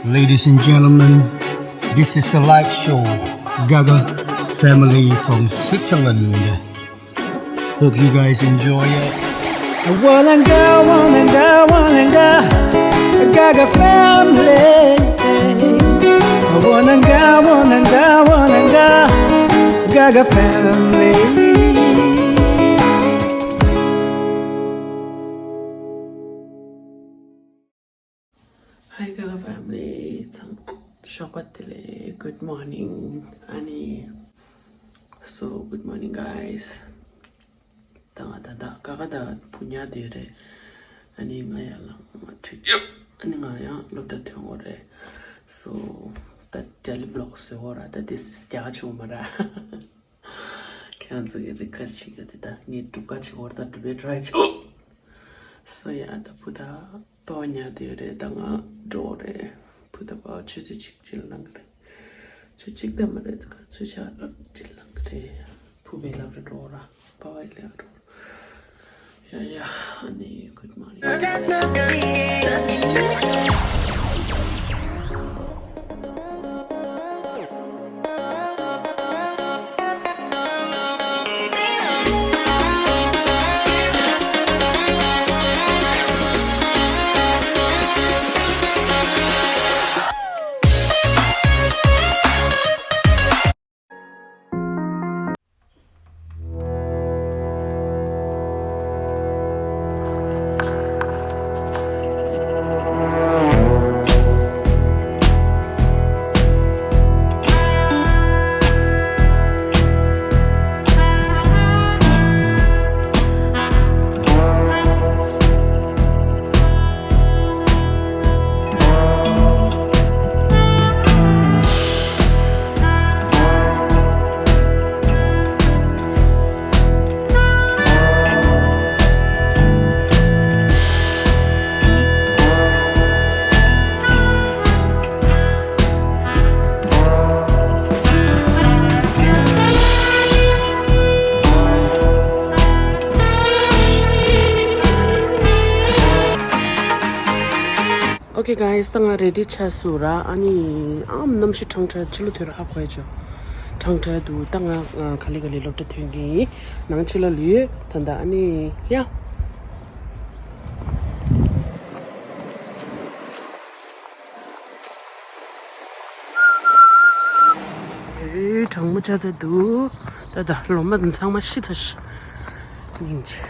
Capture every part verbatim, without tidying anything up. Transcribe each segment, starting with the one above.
Ladies and gentlemen, this is a live show, Gaga family from Switzerland. Hope you guys enjoy it. Wananga, wananga, wananga, Gaga family. Wananga, wananga, wananga, Gaga family. Hi Gaga family. ཚང་ཞོགས་པ་བདེ་ལེགས། Good morning. ཨ་ནི། So, good morning, guys. ད་ང་ད་ད་ཀ་ཀ་ད་བུ་ཉལ་དེ་རེད། ཨ་ནི་ང་ཡར་ལངས་མ་ཁྲིད། ཨ་ནི་ང་ཡང་སློབ་གྲྭ་ཐོན་དགོས་རེད། So, ད་ཌེ་ལི་བི་ལོག་བཟོ་དགོས་ར། ད་དེ་སི་རྒྱ་ཆུང་མ་ར། ཁྱེད་རང་ཚོ་གི་རི་ཁ་ཆེ་གི་དེ་ད་ངས་སྒྲུབ་ཁ་ཆེ་བོར་ད་སྒྲུབ་པའི་ཊ་རའི་བྱེད། སོ་ཡ་ད་བུ་ད་པ་བ་ཉལ་དེ་རེད། ད་ང་འགྲོ་རེད། བུ་ད་པ་བ་ཆུ་ཚོད་གཅིག་ཅིག་ལ་ལངས་གི་རེད། ཆུ་གཅིག་ད་མ་རེད། ད་ག་ཚོད་ཆ་ཅིག་ལ་ལངས་གི་རེད། བུ་བའི་ལབ་རེ་འགྲོ་ར། པ་བ་ཡི་ལ་འགྲོ་ར། ཡ་ཡ། ཨ་ནི། Good morning. Okay guys, ད་ང་རེ་ཌི་ཆགས་སོང་ར། ཨ་ནི་ཨམ་གནམ་གཤིས་གྲང་དྲགས། ཕྱི་ལོགས་ཐོན་ར་ཧ་གོ་ཡ་ཆོ་གྲང་དྲགས་འདུག་ད་ང་ང་ག་ལེ་ག་ལེ་སློབ་གྲྭ་ཐོན་གི་ཡིན། ནང་ཕྱི་ལོགས་ལ་ཡོད་ད་ད། ཨ་ནི་ཡ། ཨེ། གྲང་མོ་ཆགས་ཚར་འདུག་ད་ད་ལོ་མ་ཚང་མ་ཤི་ཚར་ཤི། སྙིང་རྗེ།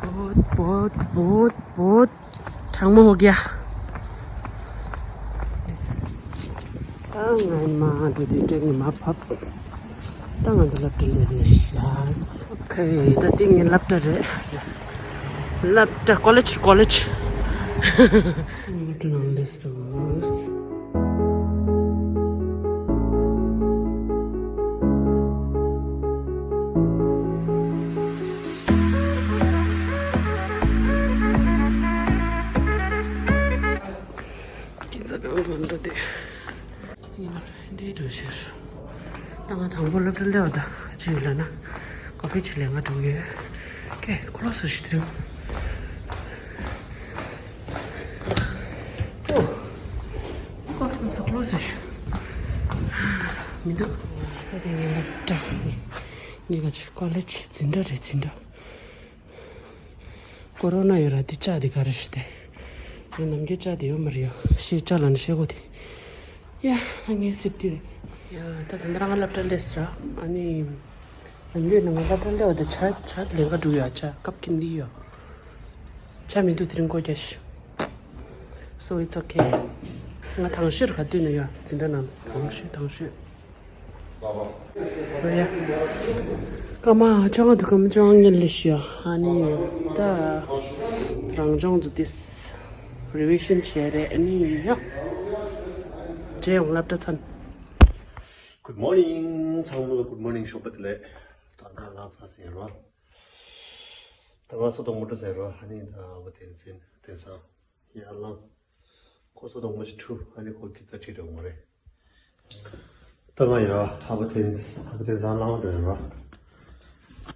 བོད་བོད་བོད་བོད། གྲང་མོ་ཧོ་ག་ཡ། ད་ང་མ་འགྲོ་དུས་ཏྲེ་ངས་མ་བབས། ད་ང་ཚོ་སློབ་གྲྭ་སླེབས་རེད་ཤག་ཨོ་ཁེ། ད་འདི་ངའི་སློབ་གྲྭ་རེད། སློབ་གྲྭ། ཀོ་ལེཇ། ཀོ་ལེཇ། སློབ་གྲྭ་ནང་སླེབས་སོང་། ཁྱེད་ཚོ་གང་དུ་འགྲོ་དུས། ཡིན་ནོ་རེད། འདིའི་འགྲོ་ཤེས། ད་ང་དང་པོ་སློབ་གྲྭ་སླེབས་པ་དང་ཅི་ཡོད་ལབ་ན། ཀོ་ཕི་ཆི་ལེན་ག་འགྲོ་ཡོད། ཀེ་ཁོ་ལོ་སོ་ཞིག་དྲན། ཨོ། ཁོ་ལོ་སོ་ལོ་སོ་ཞིག་མི་འདུག་ད་དེ་ངའི་སློབ་གྲྭ། ངའི་ག་ཅི་ཀོ་ལེཇ་འཛིན་གྲྭ་རེད། འཛིན་གྲྭ། ཀོ་རོ་ན་ཡོད་ར་དེ་ལྕགས་དེ་ག་རེ་ཞིག་དེ། ང་ནམ་རྒྱུན་ལྕགས་དེ་ཡོད་མ་རེད་ཡོ། ཤེས་ལྕགས་ལ་ནི་ཤེས་གོ་དེ། ཡ། ངའི་སྲིད་དེ་རེད། ཡ། ད་ད་ལྟ་ང་སློབ་གྲྭ་སླེབས་སོང་ར། ཨ་ནི། ནམ་རྒྱུན་ནི་ང་སློབ་གྲྭ་སླེབས་པ་དེ་ཇ་ཇ་ལེན་ག་འགྲོ་ཡ། ཇ་ཀབ་ཀིན་འདི་ཡོ། ཇ་མི་འདུག་དེ་རིང་སྒོ་རྒྱག་ཤག So it's okay. ང་དང་ཤོས་ག་དུས་ནས་ཡོད། འཛིན་གྲྭ་ནང་དང་ཤོས་དང་ཤོས། So yeah. སྐར་མ་བཅོ་ལྔ་དང་སྐར་མ་བཅོ་ལྔ་ཉིན་ལས་ཤི་ཡ། ཨ་ནི་ད་རང་སྦྱོང་དུ་ཏིས་རི་བི་ཤན་བྱས་རེད། ཨ་ནི་ཡ། རྗེས་ཡོང་སློབ་གྲྭ་ཚན། Good morning. ཚང་མ་ལ་good morning. ཞོགས་པ་བདེ་ལེགས། ད་ང་ལངས་ཚར་ཟིན་རོ། ད་ང་སོ་དང་མོ་ཊ་ཟེར་རོ། ཨ་ནི་ད་བ་དེ་ཚན་དེང་སང་ཡར་ལངས། ཁོ་སོ་དང་མོ་ཆི་ཁྲུ། ཨ་ནི་ཁོ་གི་ད་ཁྲིད་འགྲོ་མ་རེད། ད་ང་ཡ་ཧ་བ་ཐེན་ཧ་བ་ཐེན་སང་ལངས་འགྲོ་ཡ་རོ། ཨ་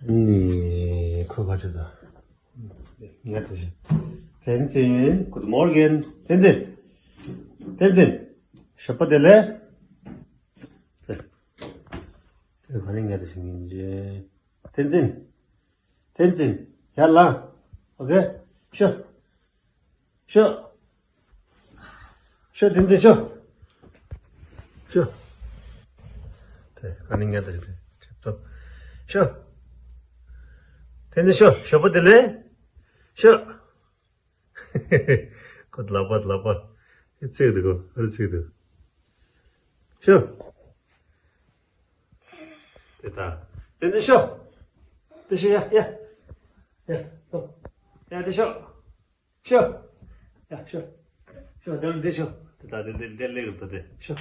ནི་ཁོ་ག་ཆུ་ད་ངས་ད་ཞིག་ཐེན་ཙིན། Good morning. ཐེན་ཙིན། བསྟན་འཛིན། ཞོགས་པ་བདེ་ལེགས། དེ་ག་ནས་ངས་དེ་ཞིག་ཡིན་གྱི། བསྟན་འཛིན། བསྟན་འཛིན། ཡར་ལངས། ཨོ་ཁེ། ཤོག་ཤོག་ཤོག་བསྟན་འཛིན་ཤོག་ཤོག་དེ་ག་ནས་ངས་དེ་ཞིག་ཁྲིད་ཐོབ། ཤོག་བསྟན་འཛིན་ཤོག་ཞོགས་པ་བདེ་ལེགས། ཤོག་ཁོ་ལག་པ་ལག་པ། ཁྱི་ཚིག་འདུག་ཁོ་ཨ་རུ་ཚིག་འདུག་ཤོ། དེ་ད། དེ་འདི་ཤོ། དེ་ཤོ་ཡ་ཡ། ཡ། ཡ་དེ་ཤོ། ཤོ། ཡ་ཤོ། ཤོ་དེ་འདི་ཤོ། དེ་ད་དེ་འདི་འདི་ལེགས་འདུག་དེ་ཤོ།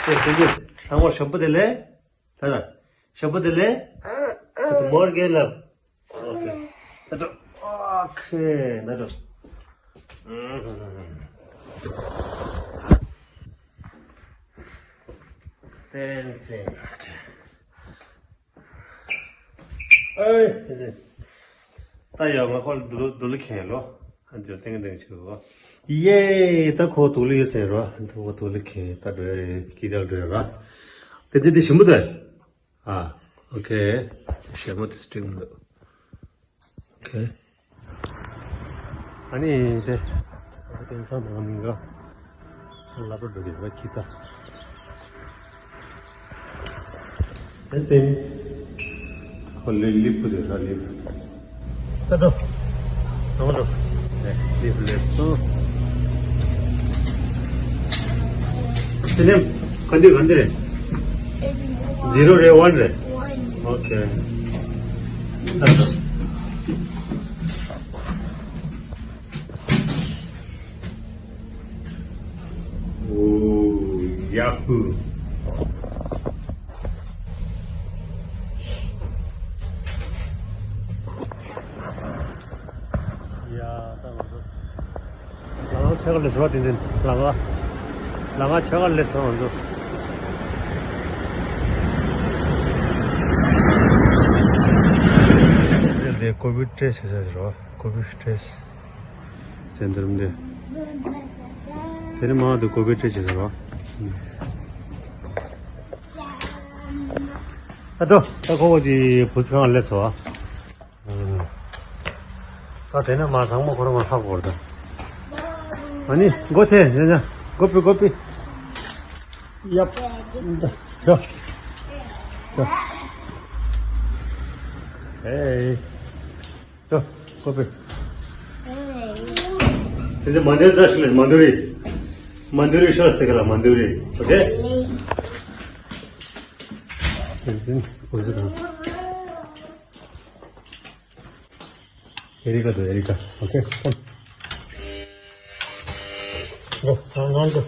དེ་དེ་འདི་ཚང་མ་ཞོགས་པ་བདེ་ལེགས། ད་ད། ཞོགས་པ་བདེ་ལེགས། Good morning, love. Okay. ད་འགྲོ། Okay. ད་འགྲོ། བསྟན་འཛིན། Okay. ཨེ། བསྟན་འཛིན། ད་ཡ་ང་ཁོ་ལ་རྡོ་རྡོ་ལི་ཁེན་ལོ། ཨ་འདི་ཏེང་ཏེང་ཆུ་བོ། ཡེ། ད་ཁོ་དུག་ལི་ཡོད་ཟེར་རོ། ད་ཁོ་དུག་ལི་ཁེན་ད་འགྲོ་ཡ་རེད། ཀི་ད་འགྲོ་ཡ་ར། དེ་དེ་དེ་ཞིམ་པོ་དེ། ཨ། ཨོ་ཁེ། ཞེ་མོ་དེ་སྟིང་འདུག་ཨོ་ཁེ། ཨ་ནི་དེ། ཨ་དེང་སང་མང་མིན་ག་ལབ་རོ་འགྲོ་དེ་ར་ཁི་ད། དེ་ཙིན། ཁོ་ལི་ལིབ་པུ་དེ་ར་ལིབ། ད་འགྲོ། ད་འགྲོ། ལིབ་ལེབ་སོ། དེ་ནས་ག་འདི་ག་འདི་རེད། Zero རེད་one རེད། Okay. Oh, Yahoo. ཡ་ད་ང་ཚོ། ལམ་ཁ་ཕྱེད་ཀ་ལས་སོང་བ། དེ་འཛིན་ལམ་ཁ། ལམ་ཁ་ཕྱེད་ཀ་ལས་སོང་ང་ཚོ། དེ་ཀོ་བི་ཊེ་སི་བྱེད་ས་རེད་བ། ཀོ་བི་ཊེ་སི་སི་ཛེན་ཏྲམ་དེ། དེ་ནི་མང་དུ་ཀོ་བི་ཊེ་སི་བྱེད་ས་རེད་བ། ཨ་ཏོ། ད་ཁོ་བོ་དེ་བུ་ཚ་ཁང་ལས་སོང་བ། ད་དེ་ནས་མ་ཚང་མ་ཁོ་རང་ལ་ཧ་གོ་ར། ཨ་ནི་སྒོ་ཐེ་ཡ་ཡ། སྒོ་པི་སྒོ་པི། ཡབ། ཡ། ཡ། ཨེ། ཡ། སྒོ་པི། དེ་ཚེ་མ་འདོད་ཚ་ཞིག་ལས་མ་འདོད་རེད། མ་འདོད་རེད་ཤོག་སྟེ་ག་ལ་མ་འདོད་རེད། ཨོ་ཁེ། དེ་ཚེ་སྒོ་ཚེ་དང་། Erika do, Erika. Okay, come. Go, come on, go.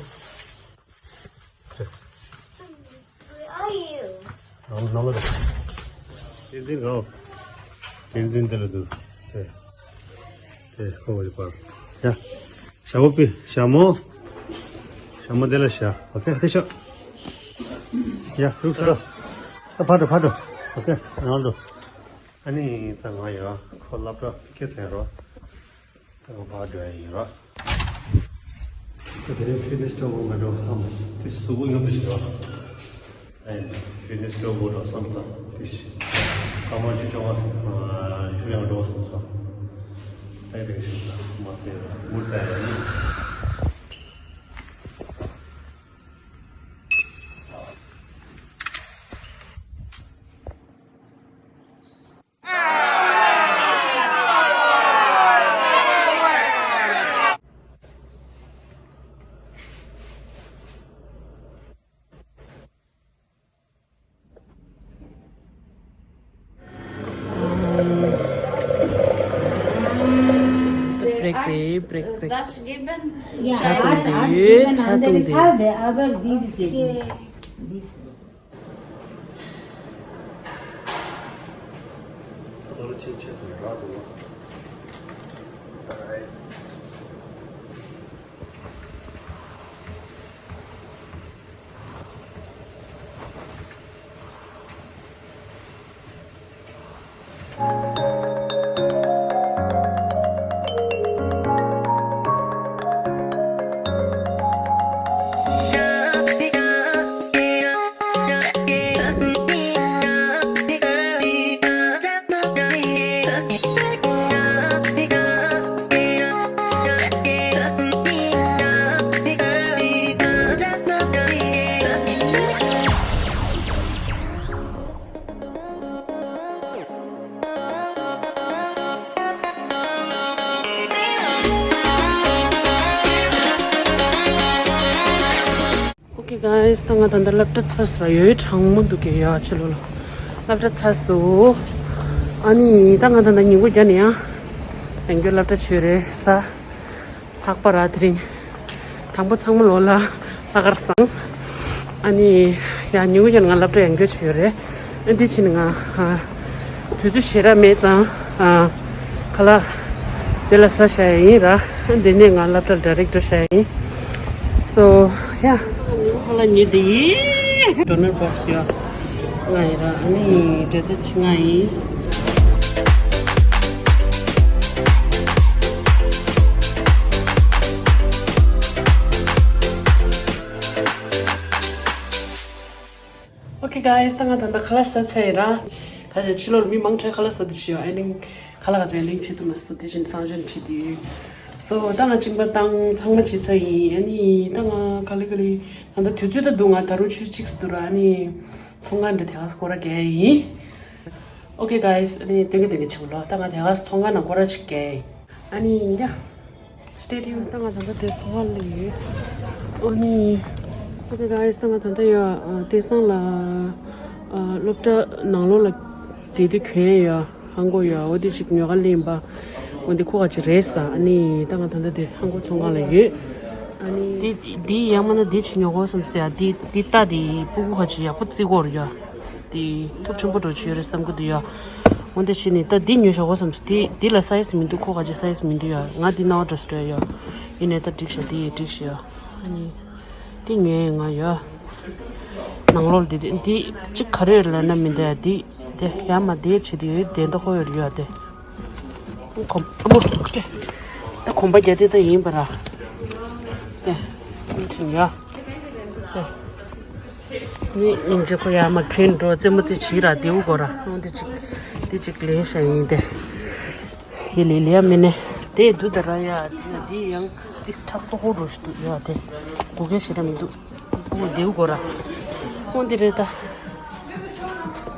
Come, come, go. Tenzin, go. Tenzin, tell do. Okay. Okay, go, go, go. Yeah. Shamu pi, shamu. Shamu de la sha. Okay, okay, sure. Yeah, look, sir. Pardon, pardon. Okay, Ronaldo. ཨ་ནི་ད་ང་ཡང་ཁོ་ལབ་རོགས་སྐད་ཆ་རོགས། ད་ང་ཕར་འགྲོ་ཡ་ཡིན་རོགས། ད་དེ་རིང་ཕི་ནི་སི་ཊོར་མ་འགྲོ་ཁམས་དེ་གཟུགས་པོ་ཡོད་པ་ཞིག་རོགས། ཨ་ནི་ཕི་ནི་སི་ཊོར་མ་འགྲོ་བསམ་ཙང་དེ་ཞིག་སྐར་མ་བཅུ་བཅོ་ལྔ་ཞུ་ཡང་འགྲོ་སོང་ཙང་། ད་དེ་ཞིག་ད་མ་ཟེར་རོགས་མུར་ད་ཡ་ཡིན། Break, break, break, break. Yeah, ours, ours given, and there is half, aber this is it. This. Guys, ད་ང་ད་ལྟ་སློབ་གྲྭ་ཚར་སོང་། ཡོད་གྲང་མོ་འདུག་གི་ཡ་ཕྱི་ལོགས་ལ། སློབ་གྲྭ་ཚར་སོང་། ཨ་ནི་ད་ང་ད་ལྟ་ཉིན་གུང་རྒྱབ་ནས་ཡང་ཡང་བསྐྱར་སློབ་གྲྭ་བྱེད་རེད་ས། ལྷག་པ་ར་དེ་རིང་དང་པོ་ཚང་མ་ལོ་ལ་ལྷག་དཀར་བཟང་། ཨ་ནི་ཡང་ཉིན་གུང་རྒྱབ་ནས་ང་སློབ་གྲྭ་ཡང་བསྐྱར་བྱེད་ཡོད་རེད། ཨ་འདི་ཕྱིན་ང་ཨ་དུས་ཚོད་ཞེ་དྲག་མེད་ཙང་ཨ་ཁ་ལག་དེ་ལ་ཟ་བྱ་ཡ་ཡིན་ར། ཨ་འདི་ནས་ང་སློབ་གྲྭར་ཌའི་རེག་འགྲོ་བྱ་ཡ་ཡིན། So yeah. ཁ་ལག་ཉོས་དེ་ཡིན། ཌོ་ནར་བྷོག་སི་ཡ་ང་ཡིན་ར། ཨ་ནི་འབྲས་རྩི་ཆུ་ང་ཡིན། Okay guys, ད་ང་ད་ལྟ་ཁ་ལག་ཟ་ཚར་ཡིན་ར། ཁ་ཤས་ཕྱི་ལོགས་ལ་མི་མང་དྲགས་ཁ་ལག་ཟ་དེ་ཤི་ཡོད། ཨ་ནི་ཁ་ལག་ག་ཚད་ལེན་བྱེད་ཐུབ་མ་སོང་། དེ་བཞིན་གཙང་བཅོས་བྱེད་དུས། So ད་ང་གཅིན་པ་བཏང་ཚང་མ་བྱེད་ཚར་ཡིན། ཨ་ནི་ད་ང་ག་ལེ་ག་ལེ་ད་ལྟ་དུས་ཚོད་ད་འདུག་ང་ད་རུང་ཆུ་གཅིག་སུ་འདུག་ར། ཨ་ནི་ཚོང་ཁང་འདི་དེ་ག་སྐོར་ར་རྒྱག་ཡིན། Okay guys, ཨ་ནི་སྟོན་གི་སྟོན་གི་ཆུ་ལོ། ད་ང་དེ་ག་ཚོང་ཁང་ནང་སྐོར་ར་ཅིག་རྒྱག་ཡིན། ཨ་ནི་ཡ། Stay tuned. ད་ང་ད་ལྟ་དེ་ཚོང་ཁང་ལ་ཡོད། ཨ་ནི། Okay guys, ད་ང་ད་ལྟ་ཡ་ཨ་དེང་སང་ལ་ཨ་སློབ་གྲྭ་ནང་ལོགས་ལ་བསྡད་དུས་གྱོན་ཡ་ཧང་གོ་ཡ་འོ་དེ་ཅིག་ཉོ་ག་ལེན་པ། འོ་དེ་ཁོ་ག་ཅིག་རེད་ས། ཨ་ནི་ད་ང་ད་ལྟ་དེ་ཧང་གོ་ཚོང་ཁང་ལ་ཡོད། ཨ་ནི། དེ་དེ་ཡང་མིན་ན་དེ་ཅིག་ཉོ་དགོས་བསམ་སོང་ཡ། དེ་དེ་ལྟ་དེ་སྤུ་གུ་ཁ་ཅིག་ཡག་པོ་བརྩི་དགོས་རེད་ཡ། དེ་ཐུགས་ཆེན་པོ་འགྲོ་ཆེ་ཡོད་རེད་བསམ་གི་འདུག་ཡ། འོ་འདི་ཤི་ནི་ད་འདི་ཉོས་ཤོག་གོ་བསམ། འདི་འདི་ལ་སའི་ཛི་མི་འདུག་ཁོ་ག་ཅི་སའི་ཛི་མི་འདུག་ཡ། ང་འདི་ནང་འགྲོ་སྲིད་ཡ། ཡིན་ནའི་ད་འགྲིག་ཤག་འདི་ཡི་འགྲིག་ཤག་ཡ། ཨ་ནི་འདི་ཉོས་ཡ་ང་ཡ། ནང་ལོགས་འདི་འདི་འདི་གཅིག་ག་རེ་ལབ་ན་མི་འདུག་ཡ། འདི་འདི་ཡ་མ་འདི་བྱེད་དུ་ཡོད་དེ་འདི་ཁོ་ཡོད་ཡ་དེ། གོམ་ཨ་མོ་ཀེ། ད་གོམ་པ་རྒྱག་དེ་ད་ཡིན་པ་ར། ཏེ། ཨ་ནི་ཡ། ཏེ། ནི་ཨིན་ཇི་ཁོ་ཡ་མ་གྱོན་འགྲོ་རྩེད་མོ་རྩེ་བྱེད་ར་དེའུ་གོ་ར། ཨོ་འདི་ཅིག་འདི་ཅིག་ལེན་ཤ་ཡིན་ཏེ། ཧི་ལི་ལི་ཡ་མི་ནི། དེ་དུ་ད་ར་ཡ་དེ་ན་དེ་ཡང་དེ་ཁྲག་པོ་ཧོ་འགྲོ་ཞིག་འདུག་ཡ་དེ། གོ་གེ་ཞེ་དྲག་མི་འདུག་ཨོ་དེའུ་གོ་ར། ཨོ་འདི་རེད་ད།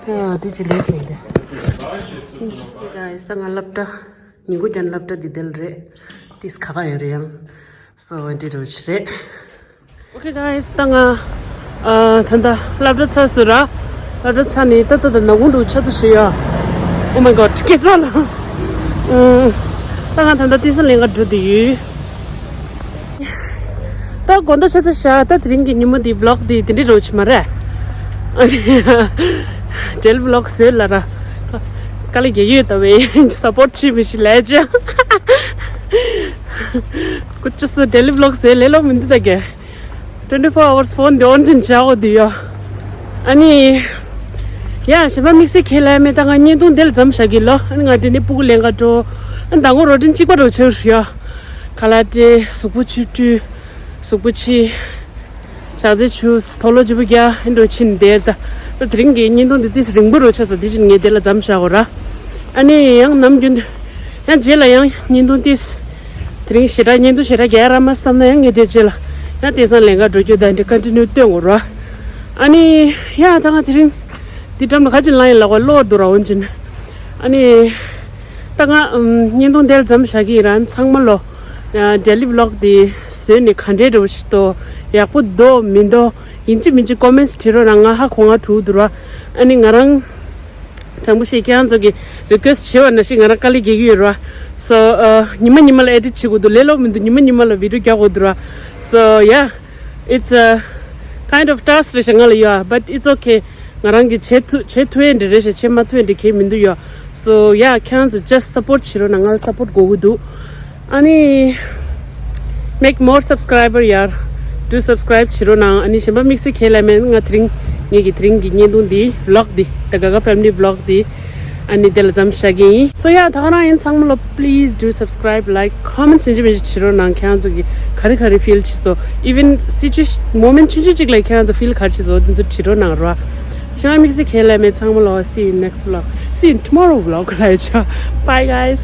ད་དེ་ཅིག་ལེན་ཤ་ཡིན་ཏེ། Hey guys, ད་ང་སློབ་གྲྭ། ཉིན་གུང་ཀྱང་སློབ་གྲྭ་འདི་དེ་ལ་རེད། ཏིས་ཁ་ཁ་ཡོད་རེད་ཡང་། So འདི་འདྲ་བོ་ཞིག་རེད། Okay guys, ད་ང་ཨ་ད་ལྟ་སློབ་གྲྭ་ཚར་སོང་ར། སློབ་གྲྭ་ཚར་ནས་ད་ད་ད་ནག་ཁུང་དུ་ཆ་ཚ་ཞུ་ཡ། Oh my god, སྐད་གྲགས་ལ། ཨུམ། ད་ང་ད་ལྟ་ཏི་སི་ལེན་ག་འགྲོ་དུ་ཡོད། ད་དགོང་དག་ཆ་ཚ་ཞག་ད་དེ་རིང་གི་ཉིན་མོ་འདི་vlog འདི་དེ་འདྲ་འགྲོ་ཆི་མ་རེད། Daily vlog བཟོས་ལ་ར། དཀའ་ལས་རྒྱག་ཡོད་ད་བས་support བྱེད་མི་ཤི་ལས་ཅི། ཁུ་ཅི་སུ་daily vlog བཟོས་ལས་ལོ་མི་འདུག་ད་གས། Twenty four hours phone འདི་on བྱས་བྱའོ་འདི་ཡོ། ཨ་ནི། ཡ་གཞན་པ་དམིགས་བསལ་ཁས་ལེན་མེད། ད་ང་བརྙན་ཐུང་འདི་ལ་མཚམས་བཞག་གི་ལོ། ཨ་ནི་ང་འདི་ནས་སྤུ་གུ་ལེན་ག་འགྲོ། ཨ་ནི་ད་ངོ་རོ་ཏིན་གཅིག་པ་འགྲོ་ཆེར་ཡོ། ཁ་ལག་སྤྲད། གཟུགས་པོ་ཆུ་བཀྲུས། གཟུགས་པོ་ཕྱི། ཞག་ཚི་ཆུ་ཐོ་ལོ་ཅི་པོ་རྒྱ་ཨིན་འགྲོ་ཕྱིན་བསྡད། ད་དེ་རིང་གི་བརྙན་ཐུང་འདི་ཏིས་རིང་པོ་རུ་ཆགས་སོང་། དེ་བཞིན་ངས་དེ་ལ་མཚམས་བཞག་གོ་ར། ཨ་ནི་ཡང་ནམ་རྒྱུན་དུ་ཡང་རྗེས་ལ་ཡང་བརྙན་ཐུང་ཏིས་དེ་རིང་ཞེ་དྲག་བརྙན་ཐུང་ཞེ་དྲག་རྒྱག་ར་མ་བསམ་ན་ཡང་ངས་དེ་རྗེས་ལ་ཡང་དེང་སང་ལེན་ག་འགྲོ་རྒྱུ་ད་འདི་continue སྟོན་གོ་ར། ཨ་ནི་ཡ་ད་ང་དེ་རིང་འདི་འགྲམ་ལ་ག་ཅི་ལང་ཡིན་ལ་གོ་ལོ་འདུག་ར་འོན་ཅིན། ཨ་ནི། ད་ང་ཨམ་བརྙན་ཐུང་དེར་མཚམས་བཞག་གི་ཡིན་ར། ཚང་མ་ལོ། ཨ་daily vlog དེ་བཟོས་ནས་ག་འདྲའི་འདྲ་བོ་ཞིག་འདུག་ཡག་པོ་འདུག་མི་འདུག་ཡིན་གཅིག་མིན་གཅིག་comments བྲིས་རོགས་གནང་། ང་ཧ་གོ་ང་དྲུག་འདུག་ར། ཨ་ནི་ང་རང་དྲང་པོ་ཞིག་ཁྱེད་རང་ཚོ་གི་request བྱས་པ་ནང་བཞིན་ང་རང་དཀའ་ལས་རྒྱག་གི་ཡོད་ར། So ཨ་ཉི་མ་ཉི་མ་ལ་edit བྱེད་དགོས་འདུག་ལས་སླ་པོ་མི་འདུག་ཉི་མ་ཉི་མ་ལ་video རྒྱག་དགོས་འདུག་ར། So yeah, it's a kind of task རེད་ཤག་ང་ལ་ཡོད། But it's okay. ང་རང་གིས་བྱེད་ཐུབ་བྱེད་ཐུབ་ཡས་འདྲ་རེད་ཤག་བྱེད་མ་ཐུབ་ཡས་འདྲ་གང་ཡང་མི་འདུག་ཡོད། So yeah, ཁྱེད་རང་ཚོ་just support བྱེད་རོགས་གནང་། ང་ལ་support དགོས་ཀྱི་འདུག་ཨ་ནི་make more subscriber ཡར། Do subscribe བྱེད་རོགས་གནང་། ཨ་ནི་གཞན་པ་དམིགས་བསལ་ཁས་ལེན་མེད། ང་དེ་རིང་ངེད་ཀྱི་དེ་རིང་གི་བརྙན་ཐུང་འདི་vlog འདི་The Gaga Family vlog འདི་ཨ་ནི་དེ་ལ་མཚམས་བཞག་གི་ཡིན། So yeah, ད་ག་རང་ཡིན། ཚང་མ་ལོ་please do subscribe, like, comments ཡིན་གཅིག་མིན་གཅིག་བྱེད་རོགས་གནང་། ཁྱེད་རང་ཚོ་གི་ག་རེ་ག་རེ་feel བྱེད་སོང་། Even situation moment ཆུང་ཆུང་གཅིག་ལ་ཁྱེད་རང་ཚོ་feel ག་རེ་བྱེད་སོང་དེ་ཚོ་བྲིས་རོགས་གནང་རོགས། གཞན་པ་དམིགས་བསལ་ཁས་ལེན་མེད། ཚང་མ་ལོ see you next vlog, see you in tomorrow vlog ལ་ཡ་ཆ། Bye guys.